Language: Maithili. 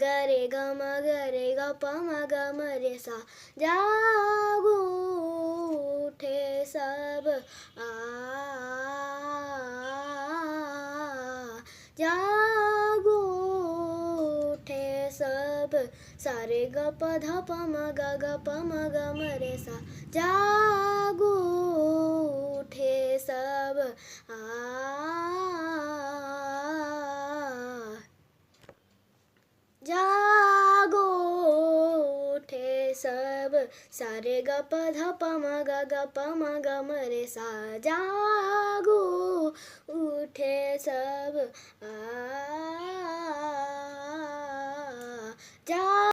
ग रे ग म ग रे ग प म ग म रे सा। जागू उठे सब आ, जागू उठे सब। सा रे ग प ध प म ग ग प म ग म रे सा। जागू उठे सब आ, जागो उठे सब। सा रे ग प ध प म ग ग प म ग म रे सा। जागो उठे सब आ, जा।